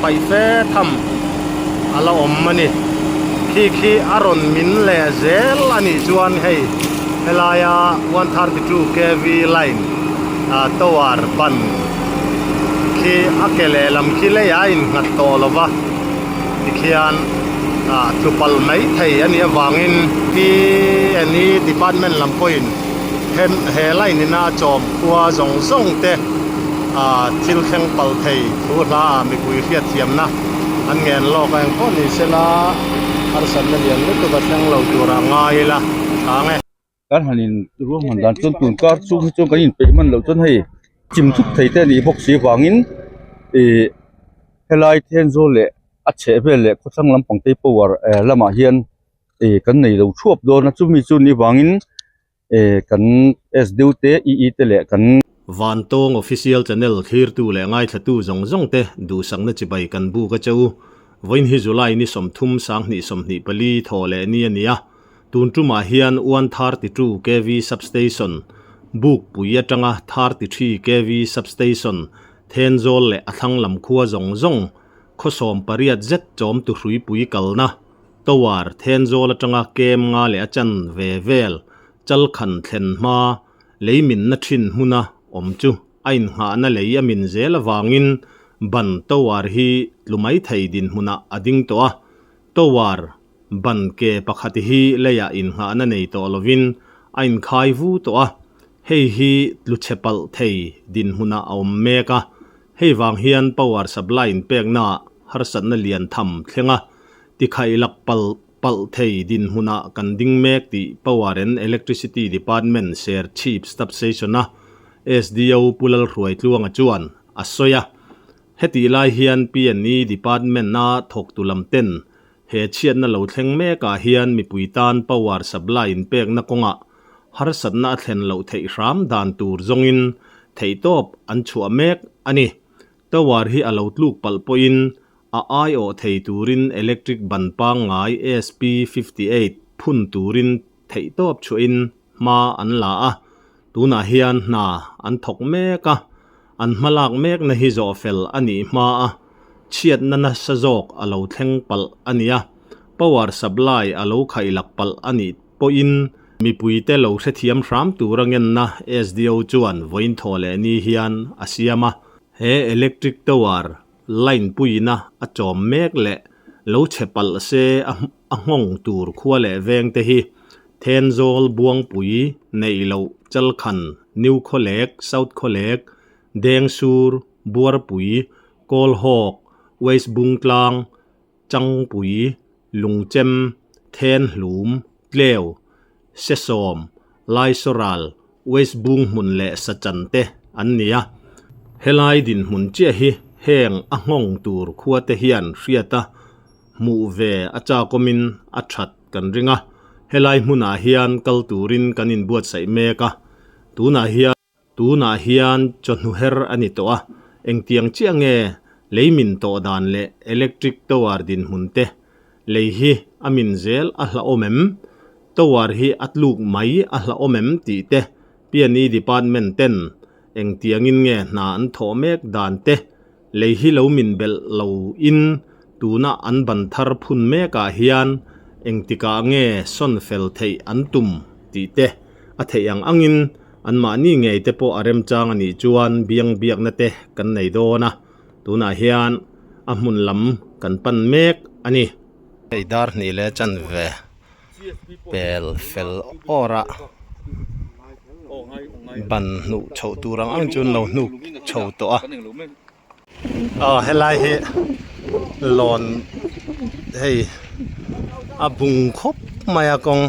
paih fe tham a la awm a ni. Khi khi a rawn min leh zel a nih chuan hei helaia 132 kv line ah tower ban khi a ke lehlam khi leiah a innghat tawh lo va tikhian ah tlu palh mai thei a nih avangin P&E department lam pawhin he line ina chawm khua zawng zawng te ah thil thleng palh thei thu hla ah mipui hriatthiamna an ngen lawk a engpawh ni sela harsatna lian lutuk a thleng lo tur ah ngai ila chang e. Kan han in ruahman dan chuan tun kar chhung hi chuan kan inpeih hman loh chuan hei chim thut thei te a nih bawk si vangin ih helai Thenzawl leh a chheh vel leh khawthlang lampang te power eh lamah hian ih kan nei lo thuap dawn a chumi chu nih vangin eh kan S_D_U te E_E te leh kan. Vantawng Official Channel thlirtu leh ngaithlatu zawng zawng te duhsakna chibai kan buk a che u. Vawiin hi July ni 30 2024 thawh leh ni a ni a. Tun tumah hian 132 kv Substation, Bukpui atanga 33 kv Substation, Thenzawl leh a thlang lam khua zawng zawng khaw 18 zet chawm tu hruipui kalna Tower Thenzawl atanga kem nga leh a chan ve vel Chalkhan thlen hma lei minna thin hmuna awm chu a inngahna lei a min zel avangin ban Tower hi tlu mai thei dinhmunah a ding tawh a, Tower ban ke pakhat hi leiah inngahna nei tawh lovin a inkhai vu tawh a, hei hi tlu chhe palh thei dinhmunah a awm mek a, hei vang hian power supply inpeknaah harsatna lian tham thleng a, tikhaih lak palh palh thei dinhmunah kan ding mek tih Power and Electricity Department Serchhip Substation-a SDO Pu Lalhruaitluanga chuan a sawi a. Hetih lai hian P&E Department-a thawktu lam ten he chhiatna lo thleng mekah hian mipui tan power supply inpekna kawngah harsatna a thlen loh theih hram dan tur zawngin theihtawp an chhuah mek a ni. Tower hi a lo tluk palh pawhin a aiawh thei turin electric ban pangngai SP 58 phun turin theihtawp chhuahin hma an la a, tunah hian hna an thawk mek a, an hmalak mekna hi zawh fel a nih hma a, chhiatna nasa zawk a lo thleng palh a ni a, power supply a lo khaihlak palh a nih pawhin mipuite lo hrethiam hram tur a ngenna SDO chuan vawiin thaw leh ni hian a siam a, he electric tower line puiina a chawm mek leh lo chhe palh se a nghawng tur khua leh veng te hi Thenzawl, Buangpui, Neihloh, Chalkhan, New Khawlek, South Khawlek, Dengsur, Buarpui, Kawlhawk, West Bungtlang, Changpui, Lungchem, Thenhlum, Tleu, Sesawm, Laisoral, West Bunghmun leh Sachan te an ni a. Helai dinhmun chiah hi heng a nghawng tur khua te hian hriat a hmuh ve a chakawmin a that kan ring a. Helai hmunah hian kal turin kan inbuatsaih mek a, tunah hian. Tunah hian chawhnu her a ni tawh a, engtiang chiah nge lei min tawh dan leh electric tower dinhmun te lei hi a min zel a hlauhawm em? Tower hi a tluk mai a hlauhawm em tih te P&E department ten engtiangin nge hna an thawh mek dan te lei hi lo min belh lo in tuna an ban thar phun mekah hian engtikah nge sawn fel theih an tum tih te a theih ang angin anmahni ngei te pawh a remchang a nih chuan biang biakna te kan nei dawn a, tunah hian a hmun lam kan pan mek a ni. Hei dar hnih leh chanve pel fel awr a ban hnuh chhoh tur ang ang chu an lo hnuk chho tawh a aw helai hi lawn hei a bung khawp mai a kawng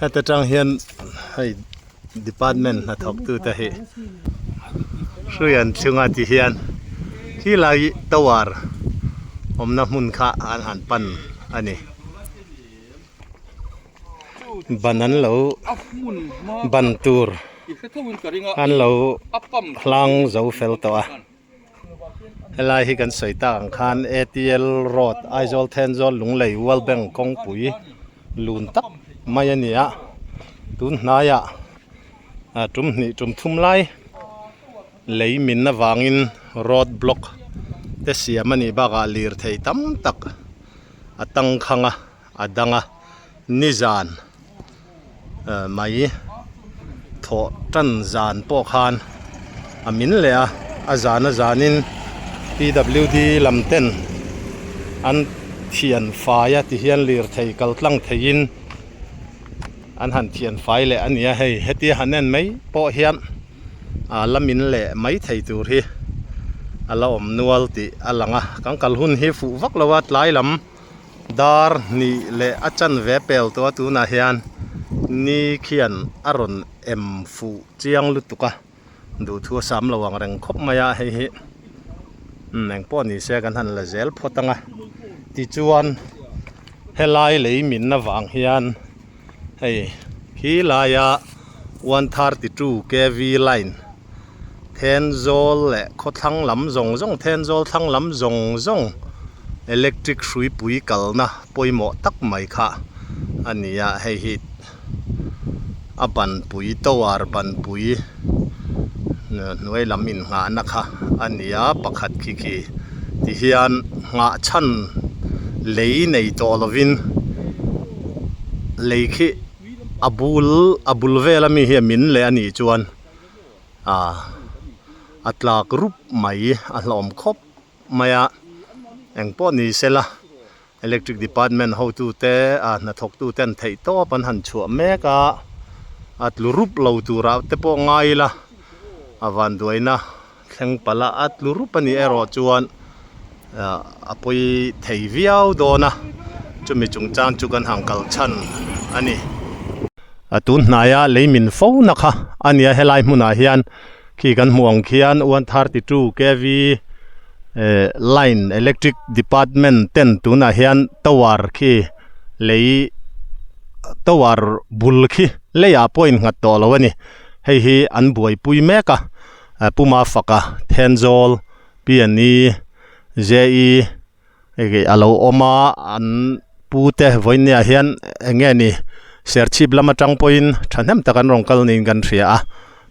heta tang hian hei department hnathawk tute hi hrui an thlung a ti hian khilai tower awmna hmun kha an han pan a ni ban an lo ban tur an lo hlang zo fel tawh a helai hi kan sawi tak ang khan A_T_L road Aizawl Thenzawl Lunglei World Bank kawngpui lun tak mai a ni a tun hnaiah ah tum hnih tum thum lai lei min avangin road block te siam a nih bakah lirthei tam tak a tangkhang a a dang a nizan mai thawh tan zan pawh khan a min leh a a zan a zanin P W D lam ten an thian fai a ti hian lirthei kal tlang theiin an han thian fai leh a ni a hei hetia han en mai pawh hian a la min leh mai thei tur hi a la awm nual tih a lang a kan kal hun hi fuh vak lo a tlai lam. Dar hnih leh a chanve pel tawh a tunah hian ni khian a rawn em fuh chiang lutuk a duhthu a sam lo ang reng khawp mai a hei hi umm engpawh ni se kan han la zel phawt ang a tichuan helai lei min avang hian hei khi laia 132 kv line Thenzawl leh khawthlang lam zawng zawng Thenzawl thlang lam zawng zawng electric hruipui kalna pawimawh tak mai kha a ni a hei hi a banpui tower banpui hnuai lam innghahna kha a ni a pakhat khi khi ti hian nghah chhan lei nei tawh lovin lei khi a bul a bul vel ami hi a min leh a nih chuan. Ah a tlak rup mai a hlawm khawp mai a engpawh ni sela electric department hotu te ah hnathawk tu ten theih tawp an han chhuah mek a a tlu rup lo turah te pawh ngai ila a vanduaina thleng palh a a tlu rup a nih erawh chuan ah a pawi thei viau dawn a chumi chungchang chu kan han kal chhan a ni. A tun hnaia lei min fo na kha a nia helai hmunah hian khi kan hmuh ang khian 132 kv eh line electric department ten tunah hian tower khi lei tower bul khi leiah pawh a innghat tawh lo a ni hei hi an buaipui mek a Puma faka Thenzawl P and E J E Hei a lo awm a an pu te vawinia hian eng nge ni serchhip lam atang pawhin thahnem tak an rawn kal niin kan hria a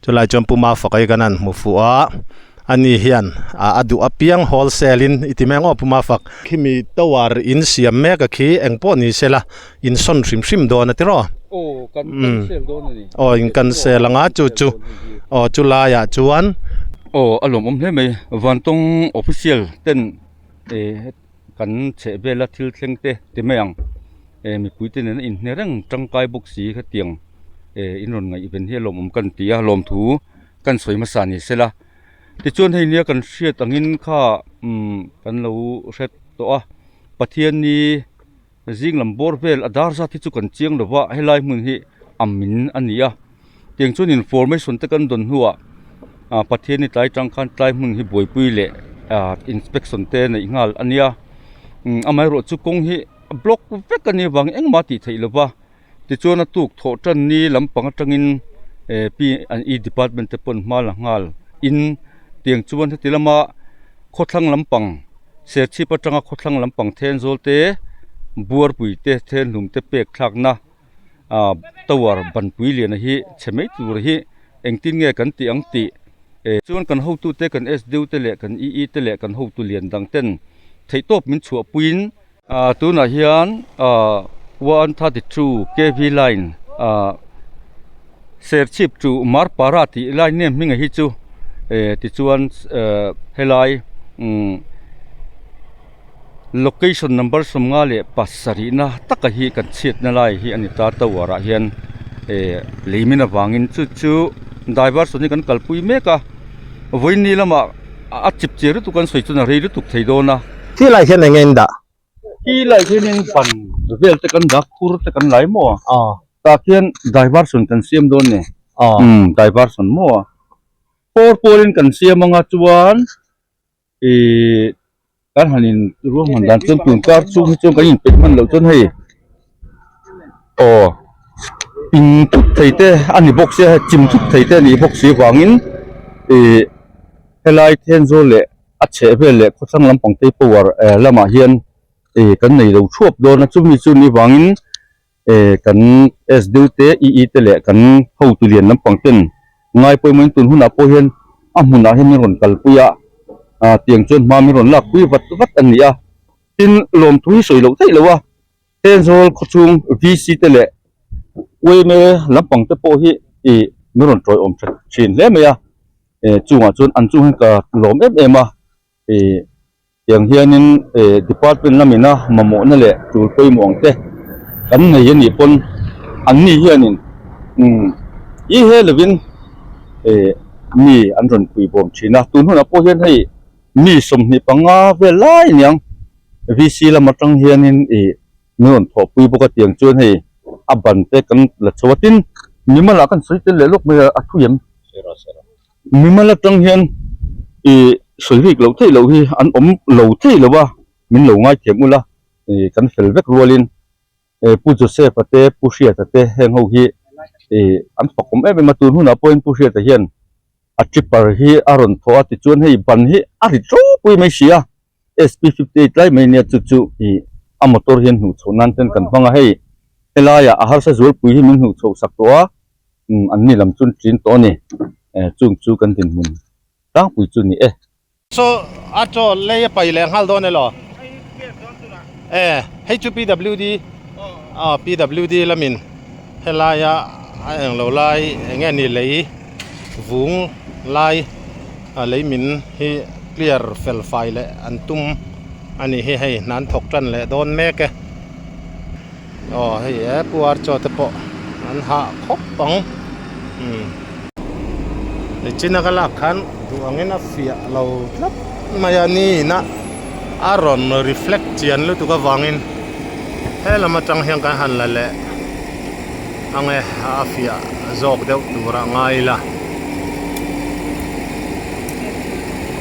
chulai chuan Puma fak hi kan han hmu fuh a ani hian a duh apiang wholesale in i ti mai ang aw Puma fak khimi tower in siam mek a khi eng pawh ni sela in sawn hrim hrim dawn a tiraw aw kan cancel dawn a ni aw in cancel anga chu chu aw chu laiah chuan aw a lawmawm hle mai Vantawng official ten. Eh kan chheh vela thil thleng te ti mai ang eh mipui te nena inhne reng tangkai bawk si hetiang eh in rawn ngaihven hi a lawmawm kan ti a lawmthu kan sawi hmasa ni sela tichuan hei nia kan hriat angin kha umm kan lo hre tawh a Pathianni zing lam bawr vel a dar zat hi chu kan chiang lo va helai hmun hi a min a ni a tiang chuan information te kan dawn hnuah ah Pathianni tlai tang khan tlai hmun hi buaipui leh ah inspection te neih nghal a nia umm amaherawh chu kawng hi a block vek a nih avangin engmah tih theih lo va tichuan a tuk thawh tan ni lampang atangin eh P and E department te pawn hma la nghal in tiang chuan heti lama khawthlang lampang Serchhip atanga khawthlang lampang Thenzawl te Buarpui te Thenhlum te pek thlakna ah tower banpui liana hi chhe mai tur hi engtin nge kan tih ang tih eh chuan kan hotute kan S_D_O te leh kan E_E te leh kan hotu lian dang ten theihtawp min chhuahpuiin ah tunah hian ah 132 K_V line ah Serchhip chu Marpara tih lai nge hminga hi chu eh tichuan eh helai umm location number sawmnga leh pasarihna taka hi kan chhiatna lai hi a ni ta tower ah hian eh lei min avangin chu chu diversion hi kan kalpui mek a vawiin lamah a chip chiar lutuk an sawi chuan a rei lutuk thei dawn a. Tilai hian eng nge in dah? Tilai hianin ban vel te kan dah khur te kan lai maw a? Tah khian diversion kan siam dawn ni. Umm diversion maw a? Pawr pawrin kan siam anga chuan Ihh kan han in ruahman dan chuan tun kar chhung hi chuan kan inpeih hman loh chuan hei aw ping thut thei te a ni bawk sia hei chim thut thei te a nih bawk si vangin ihh helai Thenzawl leh a chhehvel leh khawthlang lampang te power eh lamah hian ihh kan nei lo thuap dawn a chumi chu ni vangin eh kan SDU te EE te leh kan hotu lian lampang ten ngai pawimawhin tun hunah pawh hian a hmunah hian min rawn kalpui a. ah tiang chuan hma min rawn lak pui vat vat a ni a tin lawmthu hi sawi loh theih loh a Thenzawl khawchhung VC te leh UMA lampang te pawh hi ih min rawn tawiawm tha thin hle mai a eh chungah chuan an chung hian ka lawm em em a ih tiang hianin eh department lamina mamawhna leh tul pawimawh ang te kan nei a nih pawn an ni hianin umm i he lovin eh mi an rawn puibawm thin a tun hunah pawh hian hei mi 25 vel lai aniang VC lam atang hianin ih min rawn thawhpui bawk a tiang chuan hei a ban te kan la chho a tin mimal ah kan sawi tel leh lawk mai a a thui em mimal atang hian ih sawi rik loh theih loh hi an awm lo theih lo a min lo ngaithiam ula ih kan fel vek rualin eh Pu Joseph a te Pu Hriata te heng ho hi ih an fakawm em em a tun hunah pawhin Pu Hriata hian a tripper hi a rawn thawh a tichuan hei ban hi a ri ropui mai si a. SP 58 lai mai nia chu chu ih a motor hian hnuh chhoh nan ten kan hmang a hei helaiah a harsa zualpui hi min hnuh chhoh sak tawh a umm an ni lam chu an tlin tawh a ni eh chung chu kan dinhmun tlangpui chu ni e. Chaw a chaw lei a pai leh nghal dawn elaw? E hei chu PWD aw PWD lamin helaia a englo lai enge ni lei vung lai a lei min hi clear fel fai leh an tum a nih hi hei hna an thawk tan leh dawn mek e aw hei e puar chaw te pawh an hah khawp ang umm nichina ka lak khan duh angin a fiah lo tlat mai a ni ina a rawn reflect chian lutuk avangin he lam atang hian kan han la leh ang e a fiah zawk deuh tur a ngai ila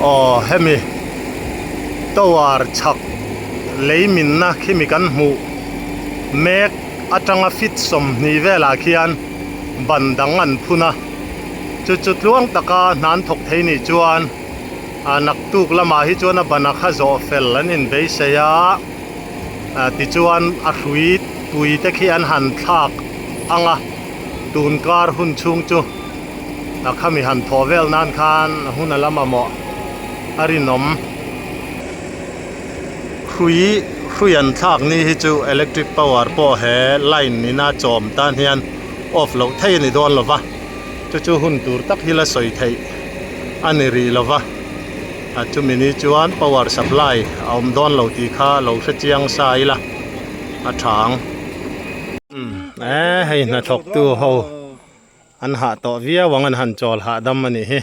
aw hemi tower chhak lei minna khimi kan hmuh mek atanga feet 20 velah khian ban dang an phun a chu chu tluang taka hna an thawk thei nih chuan a naktuk lamah hi chuan a ban a kha zawh fel an inbeisei a. Tichuan a hrui tui te khi an han thlak ang a, tun kar hun chhung chu a khami han thawh vel nan khan hun a la mamawh a rinawm. Hrui hrui an thlak ni hi chu electric power pawh he line ina chawm tan hian off loh thei a ni dawn lo va, chu chu hun tur tak hi la sawi theih a ni rih lo va. A chumi ni chuan power supply a awm dawn lo tih kha lo hre chiang sa ila a tha ang. E hei hnathawk tu ho an hah tawh viau ang an han chawl hahdam a nih hi.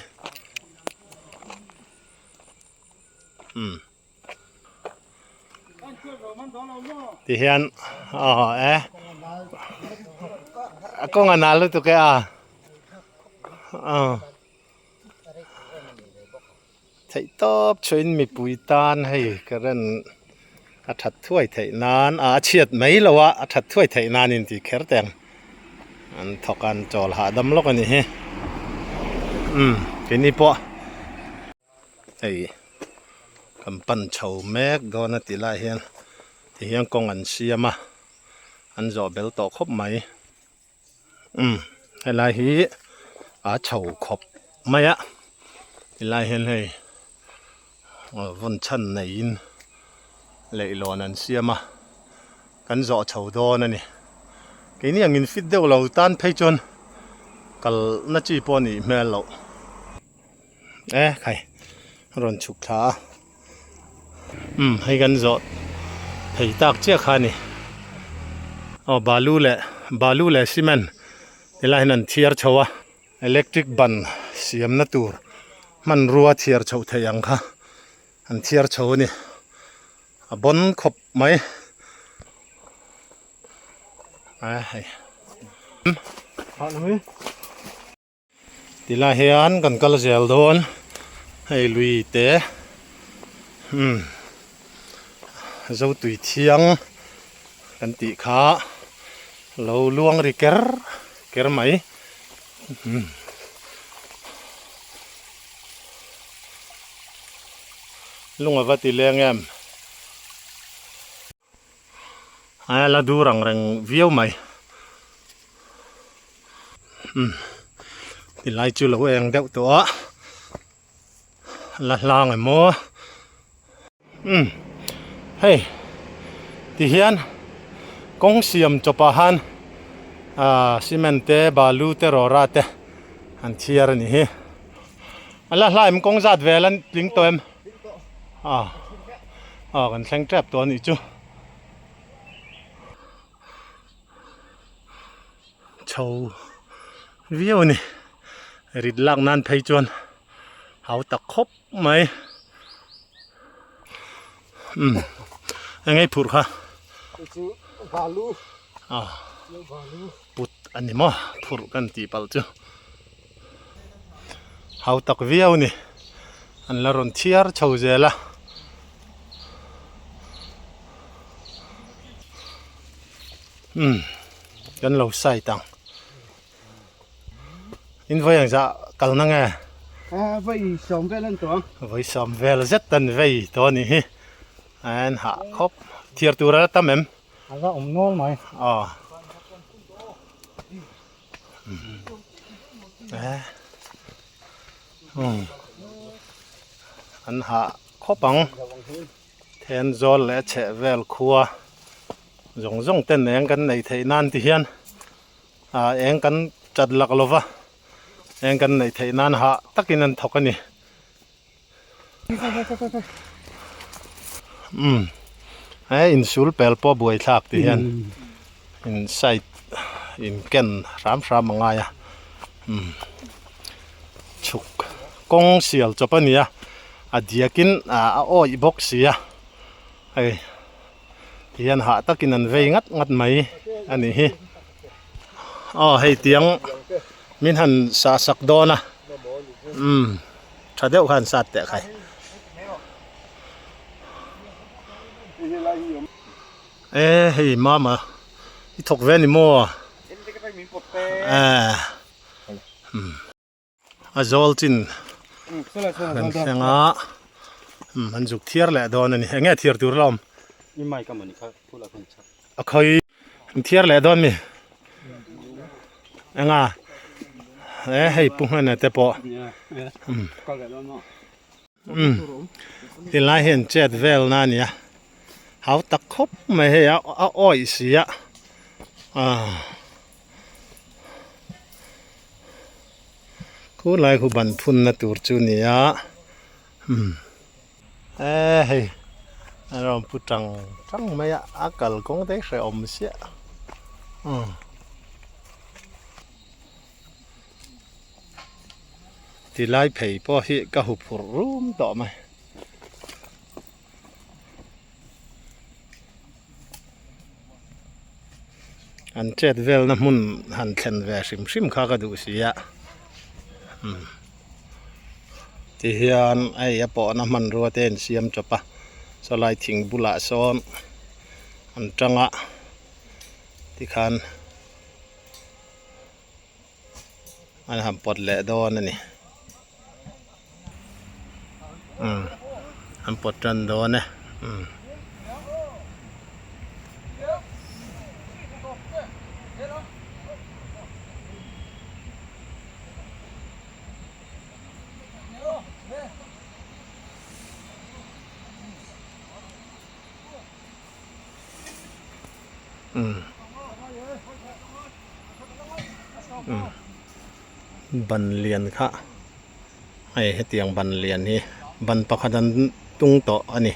Ti hian aw e a kawng a nal lutuk e a aw. Theih tawp chuain mipui tan hei current a that thuai theih nan a chhiat mai lo a a that thuai theih nan in tih kher teng an thawk a an chawl hahdam lawk a nih hi umm keini pawh hei kan pan chho mek dawn a tih lai hian ti hian kawng an siam a an zawh bel tawh khawp mai. Umm helai hi a chho khawp mai a tilai hian hei vawn chhan neiin leihlawn an siam a kan zawh chho dawn a ni keini ang in fit deuh lo tan phei chuan kal na chi pawh a nih hmel loh e khai rawn chhuk thla a. Umm hei kan zawh thei tak chiah kha a ni aw balu leh balu leh cement tilai hian an thiar chho a electric ban siamna tur hmanrua thiar chhoh theih ang kha an thiar chho a ni a bawn khawp mai a hei. Tilai hian kan kal zel dawn hei lui te umm zotui thiang kan tih kha lo luang ri ker ker mai umm lung a va ti leng em. A la dur ang reng viau mai umm tilai chu lo eng deuh tawh a. La hlang em aw umm hei ti hian kawng siam chawp ah han ah cement te balu te rawra te an thiar a ni hi a la hla em kawng zat vel an tling tawh em ah ah kan thleng tep tawh a nih chu. Chho viau a ni rit lak nan phei chuan hau tak khawp mai umm eng ei phurh kha ah put a ni maw phurh kan tih palh chu hau tak viau a ni an la rawn chhiar chho zel a. Umm kan lo side ang in vawi ang zah kal na nge a vawi sawm vel an tawh ang vawi sawm vel zet an vei tawh a nih hi an hah khawp thiar tur a la tam em a la awm nual mai aw umm an hah khawp ang. Thenzawl leh a chheh vel khua zawng zawng ten eng kan neih theih nan ti hian ah eng kan chat lak lo va eng kan neih theih nan hah takin an thawk a ni umm he insul pel pawh buai thlak ti hian in side in ken hram hram a ngai a umm chhuk kawng sial chawp a ni a. A diakin a awih bawk si a, hei tihian hah takin an vei ngat ngat mai a nih hi. Aw hei tiang min han sah sak dawn a, umm tha deuh khan sat teh khai. E hei mama i thawk ve a ni maw? E umm. A zawl chin kan thleng a an zuk thiar leh dawn a ni eng nge thiar tur la awm a khawi an thiar leh dawn mi eng a e hei pu hmana te pawh tilai hian chet vel na a ni a hau tak khawp mai hei a awih si a ah. Khulai khu ban phunna tur chu ni a umm e hei a rawn pu tang tang mai a a kalkawng te hrehawm siah umm tilai phei pawh hi ka huphurh rum tawh mai. An chet velna hmun han thlen ve hrim hrim kha ka duh si a umm tihian hei a pawhna hmanrua te an siam tawp a sawlai thing bulah sawn an tang a tikhan an han pawt leh dawn a ni umm an pawt tan dawn e umm. Ban lian kha hei hetiang ban lian hi ban pakhat an tung tawh a ni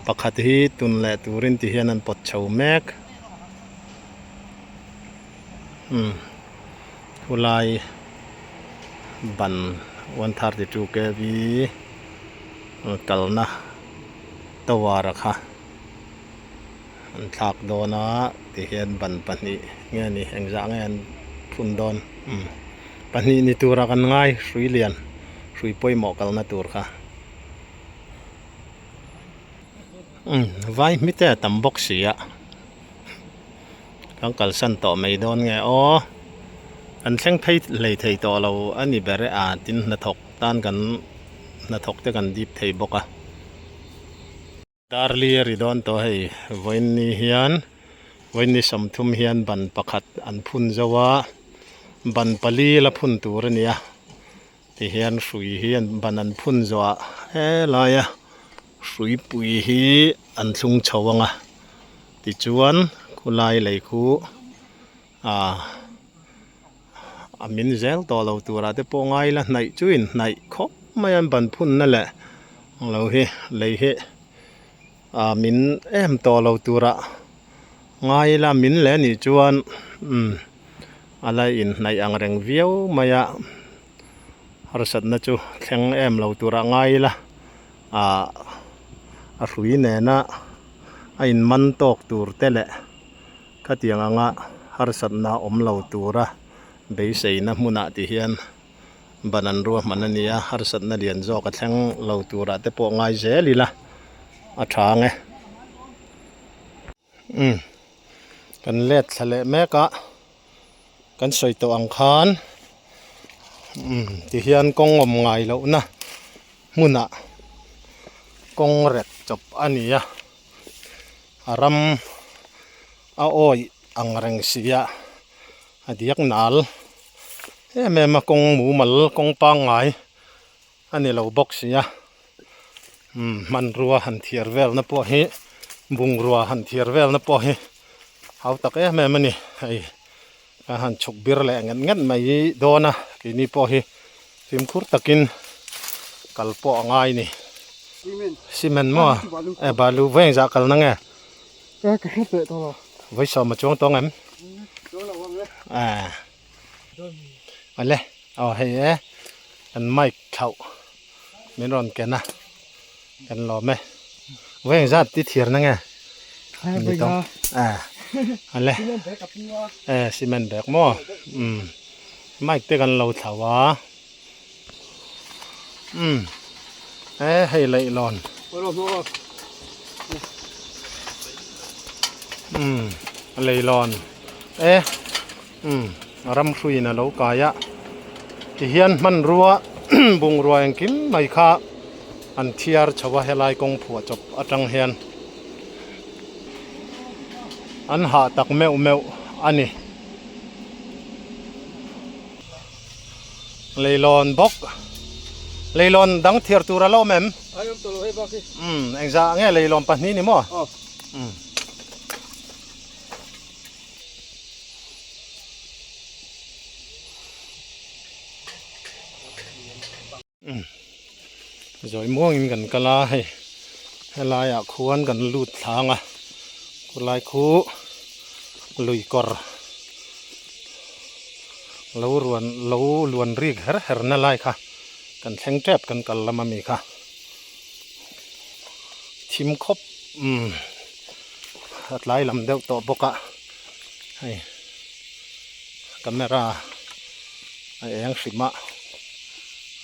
pakhat hi tun leh turin ti hian an pawt chho mek umm khulai ban 132 kv kalna tower kha. An thlak dawn a tihian ban pahnih nge a ni engzah nge an phun dawn umm pahnih ni tura kan ngai hrui lian hrui pawimawh kalna tur kha umm vai hmite a tam bawk si a kan kalsan tawh mai dawn nge aw kan thleng phei hlei thei tawh lo a ni ber e a tin hnathawk tan kan hnathawk te kan dip thei bawk a. Darli a ri dawn tawh hei vawiinni hian vawiinni 30 hian ban pakhat an phun zo a ban pali la phun tur a ni a. Tihian hrui hi an ban an phun zawh ah helaia hruipui hi an thlung chho ang a tichuan khulai lei khu ah a min zel tawh lo turah te pawh ngai la hnaih chu in hnaih khawp mai a an ban phun na leh lo hi lei hi ah min em tawh lo turah ngai la min leh anih chuan umm a la inhnaih ang reng viau mai a harsatna chu thleng em lo turah ngai ila ah a hrui nena a inman tawk tur te leh khatiang anga harsatna awm lo tura beiseina hmunah ti hian ban an ruahman a ni a harsatna lian zawk a thleng lo turah te pawh ngai zel ila a tha ang e. Umm kan let thla leh mek a kan sawi tawh ang khan umm tihian kawng awm ngai lohna hmunah kawng rek chawp a ni a a ram a awih ang reng si a a diak nal em em a kawng mumal kawng pangngai a ni lo bawk si a umm hmanrua han thiar velna pawh hi bungrua han thiar velna pawh hi hau tak em em a ni hei a han chhuk bir leh nget nget mai dawn a keini pawh hi fimkhur takin kal pawh a ngai a ni cement maw e balu vawi engzah kal na nge vawi sawm a chuang tawng em awle aw hei e kan mic thlauh min rawn ken a kan lawm e vawi engzat i thiar na nge ni tawng a awle e cement bag maw umm mic te kan lo thlauh a umm e hei leihlawn umm leihlawn e. Umm ram hruiin a lo kai a tihian hmanrua bungrua engkim mai kha an thiar chho a helai kawng phuah chawp atang hian an hah tak meuh meuh a ni. Leilawn bawk leilawn dang thiar tur a la awm em? Umm engzah nge leilawn pahnih ni maw? Umm. Zawi muangin kan kal a hei helaiah khuan kan lut thlang a khulai khu lui kawr lo ruan lo luan rik her her na lai kha kan thleng tep kan kal lam ami kha thim khawp umm. A tlai lam deuh tawh bawk a hei camera a eng hrim a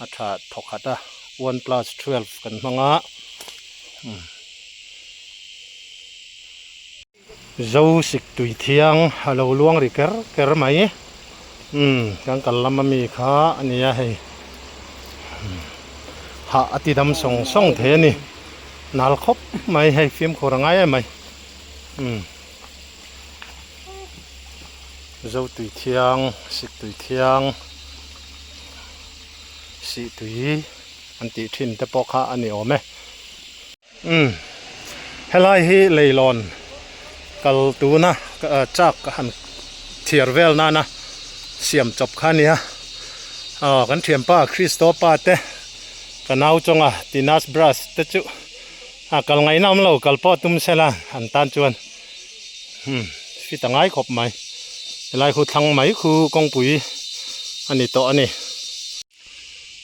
a tha thawk khat a one plus 12 kan hmang a umm zo sik tui thiang a lo luang ri ker ker mai umm kan kal lam ami kha a ni a hei hah a ti dam sawng sawng thei a ni. Nal khawp mai hei fimkhur a ngai em mai umm zo tui thiang sik tui thiang sih tui an tih thin te pawh kha a ni awm e umm helai hi leilawn kal tuna chak han thiar vel nana siam chawp kha a nia aw kan thianpa Christopa te. Ka nau chawnga Tinas Brush te chu a kal ngaihna awm lo kal pawh tum sela an tan chuan hmm fit a ngai khawp mai helai khu thlang mai khu kawngpui a ni tawh a ni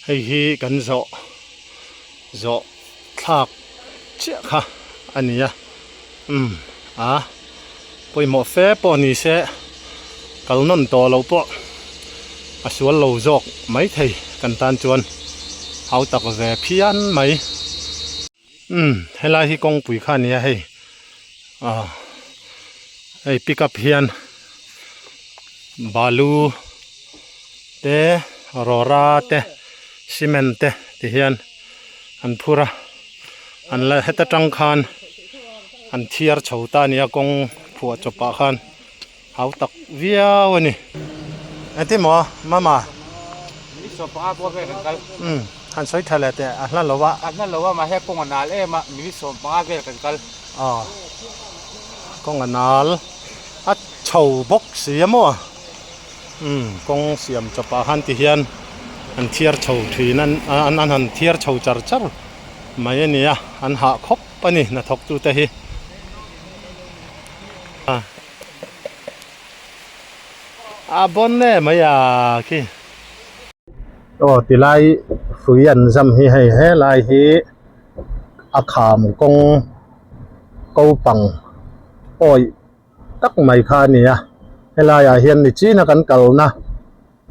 hei hi kan zawh zawh thlak chiah kha a ni a umm a pawimawh fe pawh ni se kal nawn tawh loh pawh a sual lo zawk maithei kan tan chuan hau tak ve phian mai umm helai hi kawngpui kha a ni a hei ah hei pick up hian balu te rawra te cement te ti hian an phur a an la heta tang khan an thiar chho ta a ni a kawng phuah chawp ah khan hau tak viau a ni engtin maw mama. 15 bawr vel kan kal. Umm han sawi tha leh teh a hla lo a. A hla lo a mahse kawng a nal em a minute 15 vel kan kal. Aw kawng a nal a chho bawk si a maw umm kawng siam chawp ah khan ti hian an thiar chho thin a an an han thiar chho char char mai a ni a an hah khawp a ni hnathawk tu te hi. A bawn e mai a khi. Aw tilai hrui an zam hi hei helai hi a kham kawng ko pang awih tak mai kha a ni a helai ah hian nichina kan kalna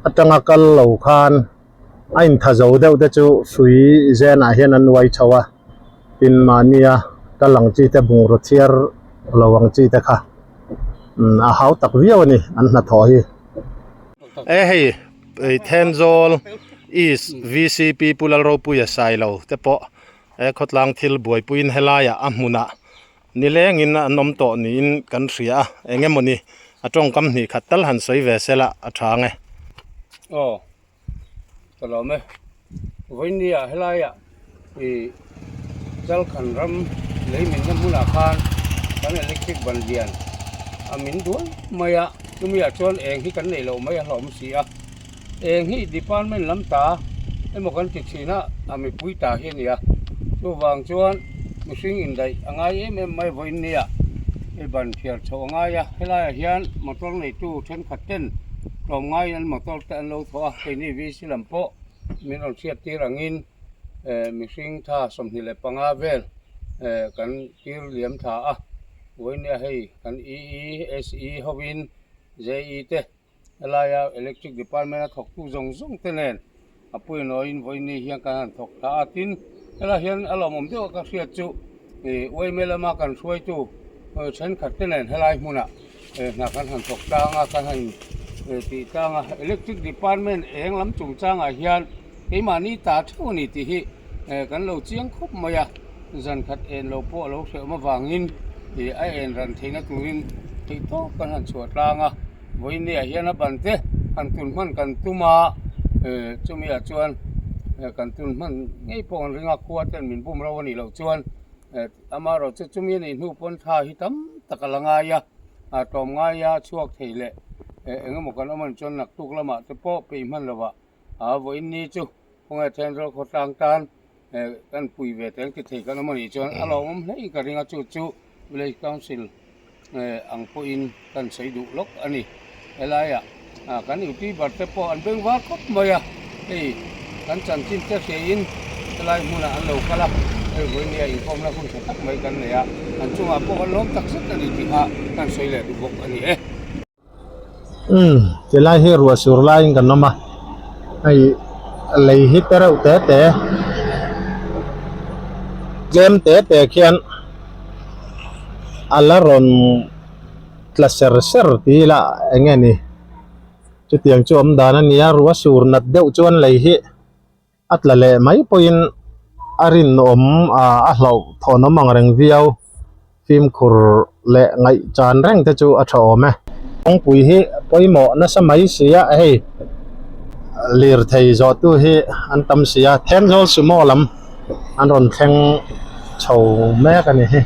atanga kal lo khan a intha zo deuh te chu hrui zen ah hian an uai chho a tin mahnia kal ang chi te bungraw chhiar lo ang chi te kha umm a hau tak viau a ni an hnathawh hi. E hei Thenzawl East VCP Pu Lalropuia Sailo te pawh he khawtlang thil buaipuiin helaiah a hmunah Nilengin an awm tawh niin kan hria a, eng emawni a tawngkam hnih khat tal han sawi ve se la a tha ang e. Aw, ka lawm e. Vawinia helaiah i Jalkhan ram lei minna hmunah khan kan electric ban lian a min duai mai a, chumiah chuan eng hi kan neih loh mai a hlauhawm si a. Eng hi department lam ta emaw kan ti thin a, a mipui ta hi a ni a. Chuvang chuan mihring indaih a ngai em em mai vawiin nia i ban thiar chhoh a ngai a. Helaiah hian motor neitu thenkhat ten tlawm ngaiin an motor te an lo thawh a, keini VC lam pawh min rawn hriat tir angin mihring tha 25 vel kan tir liam tha a. Vawiin nia hei kan EE, SE hovin JE te Helaia electric department a thawktu zawng zawng te nen a puinawiin vawiin hian kan han thawk ta a, tin helaiah hian a lawmawm deuh a ka hriat chu ih uaime lama kan hruaitu thenkhat te nen helai hmunah hna kan han thawk tlang a, kan han tih tlang a, electric department eng lam chungchangah hian keimahni ta theuh a ni tih hi kan lo chiang khawp mai a, zan khat en lo pawh a lo hrehawm avangin ih a en ran theihna turin theihtawp kan han chhuah tlang a. Vawinia hian a ban te han tun hman kan tum a, chumi ah chuan kan tun hman ngei pawh an ring a, khua ten min bum ro a nih loh chuan amaherawh chu chumi a nih hnu pawn tha hi tam tak a la ngai a, a tlawm ngai a chhuak thei leh eng emaw kan awm a nih chuan naktuk lamah te pawh peih hman lovah a vawiin ni chu khawnge Thenzawl khawtlang tan kan pui ve teng ti thei kan awm a nih chuan a lawmawm hle in ka ring a, chu chu village council ang pawhin kan sawi duh lawk a ni. Helaiah kan youtuber te pawh an beng var khawp mai a, hei kan chanchin te hriain helai hmunah an lo kal a, hei vawinia inkhawmna hun tha tak mai kan nei a, an chungah pawh kan lawm tak zet a ni tih kha kan sawi leh duh bawk a ni e. Umm tilai hi ruah sur laiin kan awm a hei lei hi te reuh te te tlem te te khian a la rawn tla ser ser tih ila eng nge ni chutiang chu awm dan a ni a ruah sur nat deuh chuan lei hi. A tla leh mai pawhin a rinawm a hlauh thawnawm ang reng viau fimkhur leh ngaihchan reng te chu a tha awm e. Kawngpui hi pawimawh nasa mai si a hei lirthei zawhtu hi an tam si a Thenzawl sumo lam an rawn thleng chho mek a ni hi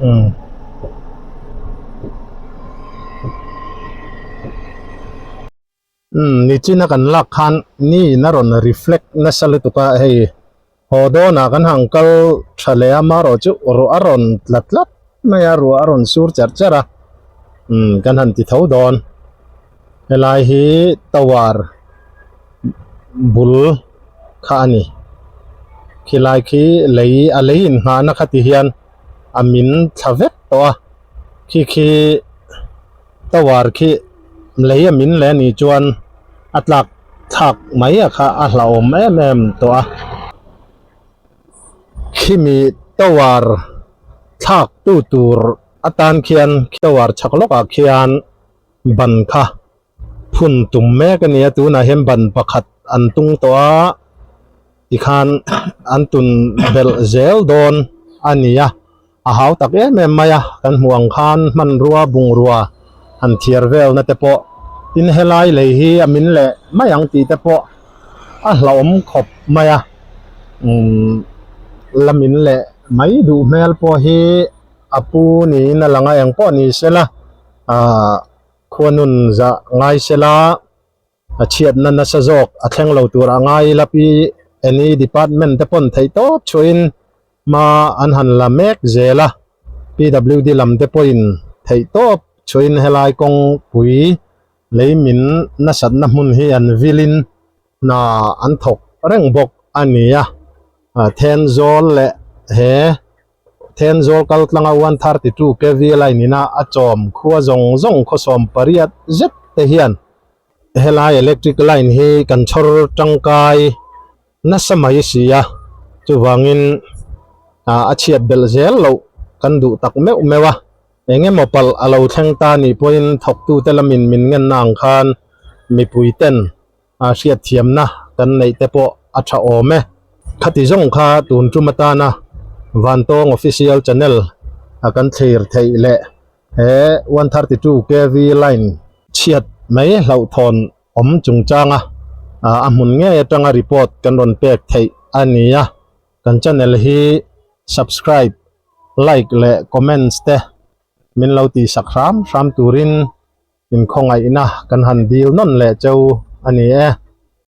umm. Umm nichina kan lak khan ni in a rawn reflect nasa lutuk a hei haw dawnah kan han kal tha leh a marawh chu ruah a rawn tla tlat mai a ruah a rawn sur cherh cherh a umm kan han ti tho dawn helai hi tower bul kha a ni khilai khi lei a lei inngahna kha ti hian a min thla vek tawh a khi khi. Tower khi lei a min leh anih chuan a tlak thlak mai a kha a hlauhawm em em tawh a khimi tower thlak tu tur atan khian tower chhak lawkah khian ban kha phun tum mek a ni a tunah hian ban pakhat an tung tawh a tikhan an tun belh zel dawn a ni a. A hau tak em em mai a, kan hmuh ang khan hmanrua bungrua han thiar velna te pawh Tin helai lei hi a min leh mai ang tih te pawh a hlauhawm khawp mai a, umm la min leh mai duh hmel pawh hi a pu niin a lang a, eng pawh ni sela ahh khuanun zah ngai sela a chhiatna nasa zawk a thleng lo tur a ngai ila pi any department te pawn theih tawp chhuahin hma an han la mek zel a, PWD lam te pawhin theih tawp chhuahin helai kawngpui lei min nasatna hmun hi an vilin hna an thawk reng bawk a ni a, Thenzawl leh he Thenzawl kaltlanga 132 kv line ina a chawm khua zawng zawng khawsawm pariat zet te hian helai electric line hi kan chhawr tangkai nasa mai si a, chuvangin a chhiat belh zel loh kan duh tak meuh meuh a, eng emaw palh a lo thleng ta nih pawhin thawktute lamin min ngenna ang khan mipui ten a hriatthiamna kan neih te pawh a tha awm e. Khati zawng kha tun tum atana Vantawng Official Channel a kan thlir theih leh he 132 kv line chhiat mai hlauhthawn awm chungchanga a hmun ngei atanga report kan rawn pek theih a ni a. Kan channel hi subscribe, like leh comments te min lo tihsak hram hram turin Inkhawngaihna kan han dil nawn leh cheu a ni e.